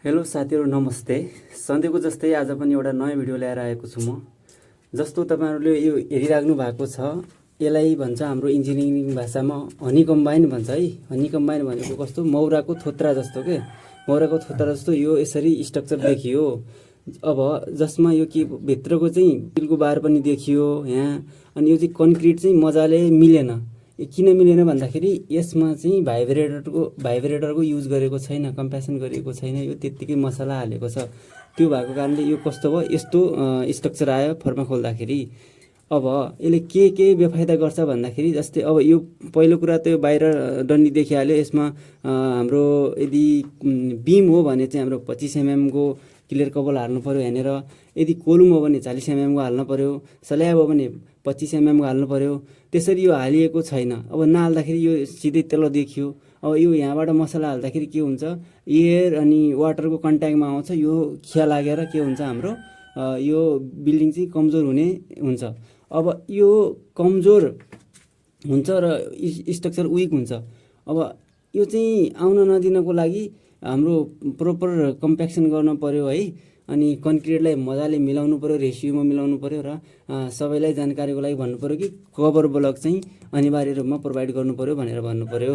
Hello साथीहरू नमस्ते। सधैँको जस्तै आज पनि एउटा नयाँ भिडियो ल्याएर आएको छु म। जस्तो तपाईहरुले यो हेरिराख्नु भएको छ, यसलाई भन्छ हाम्रो इन्जिनियरिङ भाषामा हनी कम्बाइन भन्छ है। हनी कम्बाइन भनेको कस्तो मौराको थोत्रा जस्तो के, मौराको थोत्रा जस्तो यो यसरी स्ट्रक्चर देखियो। अब जसमा यो के भित्रको चाहिँ स्टिलको बार पनि देखियो यहाँ, अनि यो चाहिँ कन्क्रिट चाहिँ मजाले मिलेन। किन मिलेन भन्दाखेरि यसमा चाहिँ भाइब्रेटरको युज गरेको छैन, कम्प्रेसन गरिएको छैन, यो त्यत्तिकै मसला हालेको छ। त्यो भएको कारणले यो कस्तो भयो, यस्तो स्ट्रक्चर आयो फर्मा खोल्दाखेरि। अब यसले के बेफाइदा गर्छ भन्दाखेरि जस्तै अब यो पहिलो कुरा त यो बाहिर डन्डी देखिहाल्यो। यसमा हाम्रो यदि बिम हो भने चाहिँ हाम्रो 25 mm को क्लियर कबल हाल्नु पर्यो यहाँनिर। यदि कोलुम हो भने 40 mm को हाल्नु पर्यो। स्ल्याब हो भने 25 mm को हाल्नु पर्यो। त्यसरी यो हालिएको छैन। अब नहाल्दाखेरि यो सिधै तल देखियो। अब यो यहाँबाट मसला हाल्दाखेरि के हुन्छ, एयर अनि वाटरको कन्ट्याक्टमा आउँछ, यो खिया लागेर के हुन्छ हाम्रो यो बिल्डिङ चाहिँ कमजोर हुने हुन्छ। अब यो कमजोर हुन्छ र स्ट्रक्चर विक हुन्छ। अब यो चाहिँ आउन नदिनको लागि हाम्रो प्रोपर कम्प्याक्सन गर्न पर्यो है। अनि कन्क्रिटलाई मजाले मिलाउनु पर्यो, रेसियोमा मिलाउनु पर्यो र सबैलाई जानकारीको लागि भन्नु पर्यो कि कभर ब्लक चाहिँ अनिवार्य रूपमा प्रोभाइड गर्नु पर्यो भनेर भन्नु पर्यो।